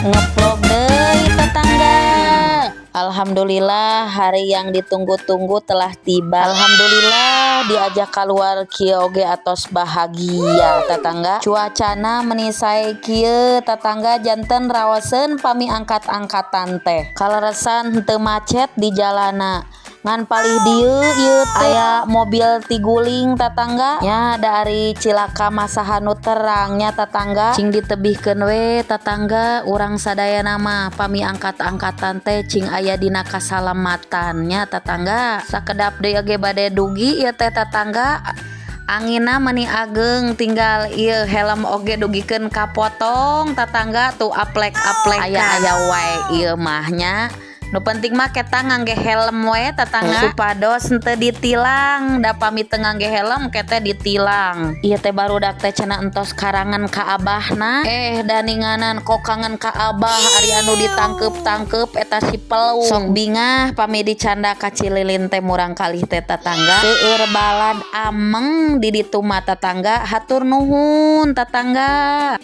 Ngevlog deui, tetangga. Alhamdulillah, hari yang ditunggu-tunggu telah tiba. Alhamdulillah, diajak keluar kieu oge atos bahagia, tetangga. Cuacana meni sae kieu, tetangga, janten raoseun pami angkat-angkatan teh. Kaleresan henteu macet di jalana. Ngan palih dieu ieu teh aya mobil tiguling, tetangga nya, dari cilaka mah saha nu terang nya, tetangga. Cing ditebihkeun we, tetangga, urang sadayana mah pami angkat-angkatan teh cing aya dina kasalamatan nya, tetangga. Sakedap deui oge bade dugi ieu teh, tetangga. Anginna meni ageng, tinggal ieu helm oge dugikeun kapotong, tetangga. Tuh, aplek-aplek aya-aya wae ieu mah nya. Nu penting mah kita ngangge helm we, tetangga, supados henteu ditilang. Da pami teu ngangge helm kete ditilang. Ieu teh barudak teh cenah entos karangan ka abahna. Eh, daninganan kok kangen ka abah, ari anu ditangkep-tangkep eta si pelung. Sok bingah pami dicanda ka Cililin teh murang kalih teh, tetangga. Seueur balad ameng di ditu mah, tetangga. Hatur nuhun, tetangga.